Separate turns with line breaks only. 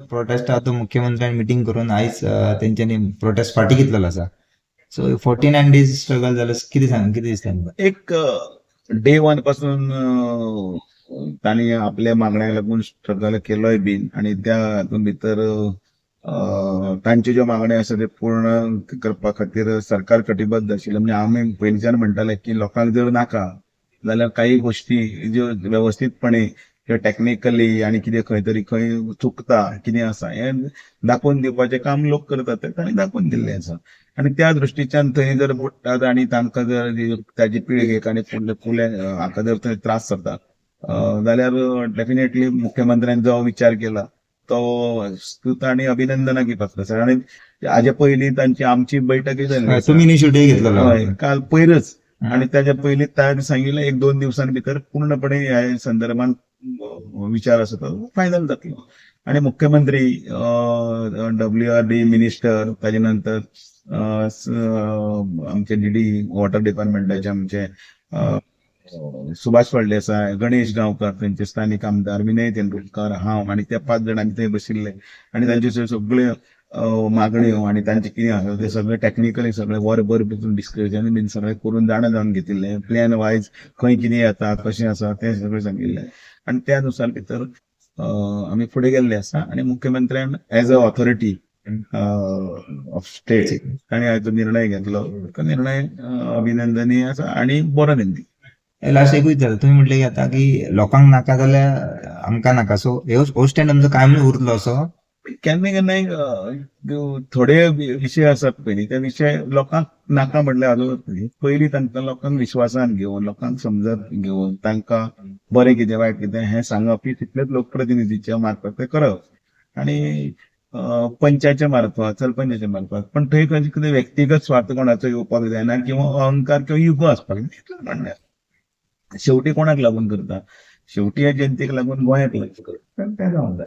Protest तो मुख्यमंत्र्यान meeting करून आयज तेंच्यांनी प्रोटेस्ट फाटीं घेतलेलो आसा. सो 49 डेज स्ट्रगल जालो, कितें सांग, कितें दिसता तुमकां?
एक डे वन पासून तांणी आपल्या मागण्याक लागून स्ट्रगल केलोय बीन आनी त्या हातूंत भितर तांच्यो ज्यो मागण्यो आसा त्यो पूर्ण करपा खातीर सरकार कटिबद्ध आशिल्लें. म्हणजे आमी पयलींच्यान म्हणटाले की लोकांक जर नाका जाल्यार काही गोश्टी ज्यो वेवस्थीतपणे किंवा टॅक्निकली आनी कितें खंय तरी खंय चुकता कितें आसा हें दाखोवन दिवपाचें काम लोक करतात तें तांणी दाखोवन दिल्लें आसा. आनी त्या दृश्टीच्यान थंय जर बुडटात आनी तांकां जर ताजी पिळगेक आनी फुडले फुडले हाका जर थंय त्रास जाता जाल्यार डेफिनेटली मुख्यमंत्र्यान जो विचार केला तो स्तुत आनी अभिनंदनाक पात्र आसा. आनी हाजे पयलीं तांची आमची बैठकय जाल्ली आसा.
तुमी इनिशिएटीव घेतलेलो.
हय, काल पयरच आनी ताच्या पयलीं ताणें सांगिल्लें 1-2 दिवसां भितर पूर्णपणे ह्या संदर्भात विचार आसा तो फायनल जातलो. आनी मुख्यमंत्री, WRD मिनिस्टर, ताजे नंतर आमचे डीडी वॉटर डिपार्टमेंटाचे आमचे सुभाष फळदेसाय, गणेश गांवकर, थंयचे स्थानीक आमदार विनय तेंडुलकर, हांव आनी त्या 5 जाणांनी थंय बशिल्ले आनी तांचे सगळे मागण्यो आनी तांचे कितें आसा ते सगळे टॅक्निकली सगळे वरभर डिस्कशन बीन सगळें करून जाणा जावन घेतिल्लें. प्लॅन वायज खंय कितें येता कशें आसा तें सगळें सांगिल्लें आनी त्या नुसार भितर आमी फुडें गेल्ले आसा. आनी मुख्यमंत्र्यान as a authority of state ताणें हाचो निर्णय घेतलो, तो निर्णय अभिनंदनीय आसा आनी बरो निर्णय.
लास्ट एकूच जालें, तुमी म्हटलें की आतां की लोकांक नाका जाल्यार आमकां नाका, सो हो स्टँड आमचो कायम उरतलो असो?
केन्ना केन्नाय थोडे विशय आसात पयलीं ते विशय लोकांक नाका म्हणल्यार हाजो पयलीं तांकां लोकांक विश्वासान घेवन लोकांक समजत घेवन तांकां बरें कितें वायट कितें हें सांगप ही तितलेच लोकप्रतिनिधीच्या मार्फत तें करप आनी पंचाच्या मार्फत सरपंचाच्या मार्फत, पण थंय खंय कितें व्यक्तिगत स्वार्थ कोणाचो येवपाक जायना किंवा अहंकार किंवा युगो आसपाक जाय इतलें म्हणणें. शेवटी कोणाक लागून करता, शेवटी ह्या जनतेक लागून, गोंयाक लागून करता, तें जावंक जाय.